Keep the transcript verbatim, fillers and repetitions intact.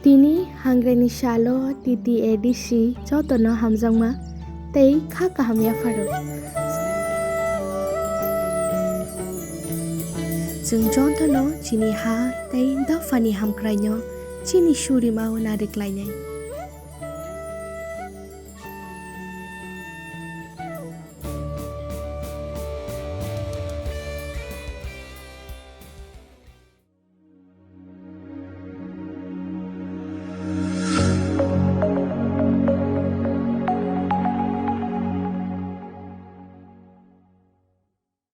Tini hangre ni salo T T A D C jotono hamjakma tei kha kaham yapharo. Chwng jotono chini ha tei dophani hamkraino chini surima o nariklainai.